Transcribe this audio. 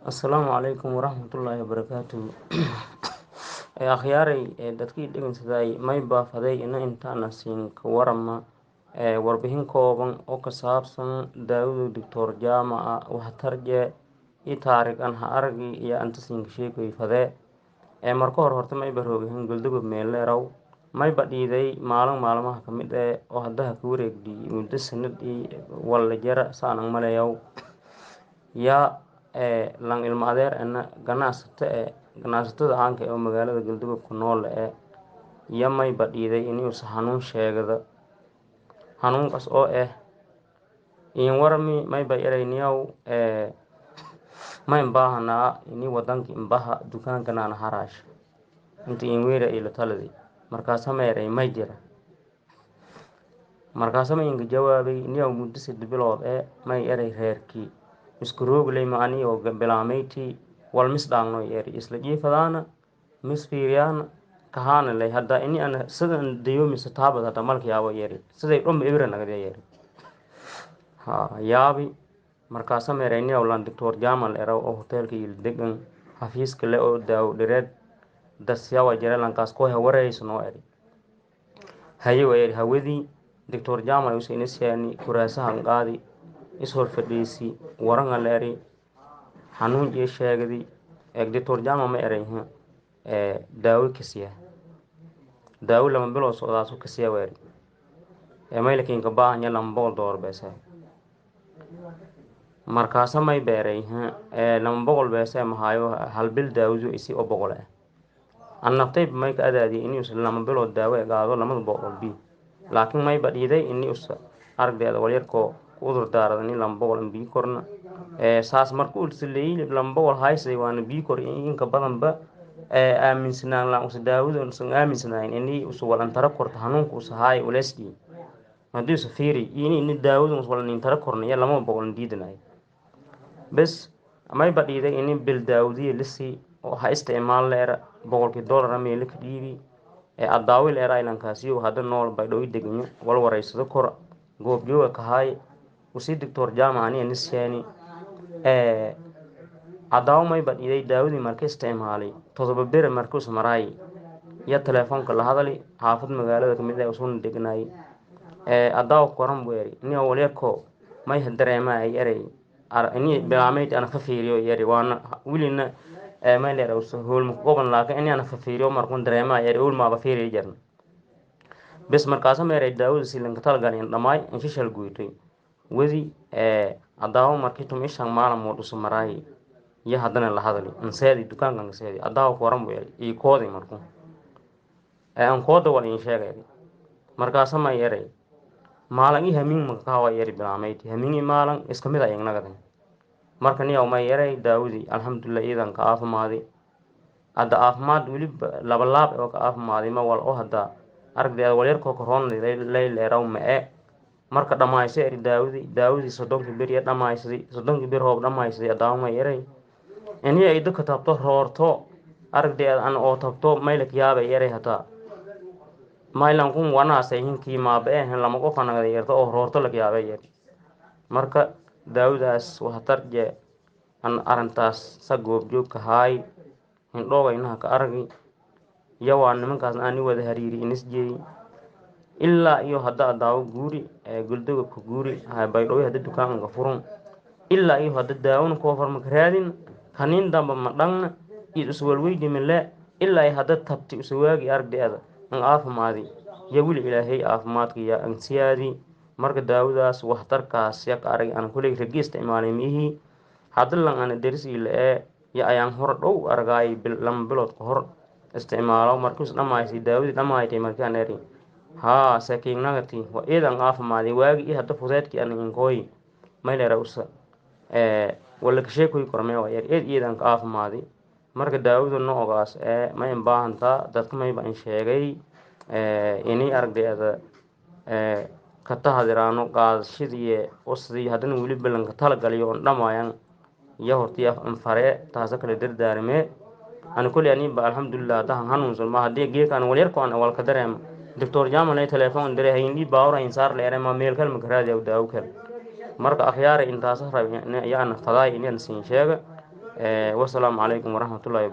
Asalaamu calaykum waraxmatullaahi wabarakaatuhu. Akhyaaray, dadkii dhegeysaday, may baafaday ina intaana siin ka warama warbixin kooban oo ka saabsan daawada Doctor Jaamaca, waxtarje iyo taarig an ha aragi iyo anta siinka sheekoy fadee. Marka hore horta mayba roogahin Goldogob meeleeraw. Mayba dhiiday maalin maalmaha kamid eh oo haddaha ka wareegdi muddo sanadii walla jara saanan maleeyaw yaa lang ilma adeer ena ganacsato e ganacsatada caanka ee oo magaalada Galdogob ku nool e ya mayba dhiiday inuusa xanuun sheegada, xanuunkaas oo ah in warami. Mayba erayniyaw, ma imbaahanaa ini wadanka imbaha dukaankanaana haraash inta in weera ila taladi. Markaasa ma eray, may jira? Markaasa ma inka jawaabay, niyaw muddo 3 bilood ee may eray reerkii isku roogley ma aniyoo bilaamaytii wal mis dhaangnoy eri isla jiifadaana mis fiiriyaana kahaana ley hadda ini ana sidan dayoomisa taabad hata malka yaabo yeri siday dhomba ibira nagadiya yeri ha yaabi. Markaasa meeray, niyaw lan Doctor Jamal eraw oo hoteelka il degan xafiiska le oo daawo dhireed dasyawa jira, lankaas koha warayso noo eri. Haye wa eri. Hawadii Doctor Jamal usa inasiyaani kuraasahan qaadi is hor fadhiisi waranga la eri, xanuun iyo sheegadi. Doctor Jamal ma eray, daawo kasiya, daawo 2 bilood socdaasu kasiya wa eri. Maylakinka baahanya $200 beese. Markaasa may beeray, 200 beese mahaayo, hal bil daawadu isi oo 100 ah. An naftayba may ka adaadiyay inuusa 2 bilood daawo e qaado 200 b, laakiin mayba dhiiday ini usa aragdeeda walyarkoo ku udur daarada in 200 an bii korna. Saas marka ulsaleeyay 200 haysay waana bii kor inka badanba aaminsanaan laan usa daawada usan aaminsanayn ini usa walantara korta hanuunka usa haay uleesdii haddii usa fiiri ini ini daawada us walanintara korna iyo 200 an diidanay. Bes mayba dhiiday ini bil daawadiya lisi oo ha isticmaal leera 100-kii dollar meelo ka dhiibi ee adaawil era ilankaasiyo hadda nool baydhowi deganyo wal waraysado kor goobjooga kahaay usii Doctor Jaamac aniga nisyaani. Cadaawo mayba dhiiday daawadii marka isticmaalay 7 bere markuus maraay iyo telefoonka la hadali xaafad magaalada kamid ah usuna degnaay. Adaawo koran buu eri, ini walyarko may dareema ay eray ini bilaamayd ana fa fiiriyo eri, waana welina may leer hoolma goban, laakiin ini ana fa fiiriyo markun dareema eri hoolmaaba fiiriyo jarna. Bes markaasa meeray daawada silanka talgalin dhamaay inshishal guytay wedi. Adaawo markii 15 maalmood usa maraay iyo haddana la hadali nseedi dukaankan seedi. Adaawo koran buu eri, ii koodi marku an kooda wal in sheegay. Markaasa may eray, maalan i hamiin makakawa yeri bilaamayti hamiin i maalan iska mid ayag nagaday. Marka niyaw may eray, daawadii alxamdulilah iidan ka aafimaadi, hadda aafimaad weliba laba laab oo ka aafimaadi ma wal oo hadda aragdeeda walyarkoo korona layleeraw ma-e. Marka dhamaaysa eri daawadii 30-kii bir iyo dhamaaysaday, 30-kii bir hoob dhamaaysaday. Adaawo may eray, ini ay dadka tabto roorto aragdeeda an oo tabto maylak yaabay eray, hataa maylan kun wanaasay hinkii maaba ehen lama qofa nagada yerto oo roorto lak yaabay eri. Marka daawadaas waxtarje an arintaas sa goobjoogka haay hindhooga inaha ka aragi iyo waa nimankaasna ani wada hariiri inisjeey ilaa iyo hadda adaawo guuri Goldogobka guuri Baydhooyo hadda dukaanka furun ilaa iyo hadda daawona koofar maka raadin kaniin damba ma dhangna id uswalweydi mile ilaa iyo hadda tabti usawaagi aragdeeda an aafimaadi iyo weli Ilaahay aafimaadka iyo ansiyaadi. Marka daawadaas waxtarkaas ya ka arag an kuley ragi isticmaalay miihi, hadda lan ana derisiila ee yo ayaan hor dhow argaay 2 bilood ka hor isticmaalo markiis dhamaysay daawadii dhamaaytay. Markaan eri, haa sakiignagati waa iidan aafimaaday waagi iyo hadda fudeedkii ana inkooyi maylera usa wala kasheekoy kormee waa yar eed iidan ka aafimaaday. Marka daawada noogaas ee ma in baahantaa dadka mayba in sheegay ini aragdeeda ka tahadiraano qaadashadii usidii haddana weli balanka talagaliyo on dhamaayan iyo hortii anfare taasa kale dardaaramee. Ani kulli aniba alxamdulilah haddahan hanuunsan ma haddii geekaan walyarko an walka dareema Doctor Jamal telefoon dire hayndii baawra insaar leere ma meel kal makaraadi aw daawo kal. Marka akhyaara intaasa rab yaana fadaay inaan siin sheega. Wasalaamu calaykum waraxmatullahi.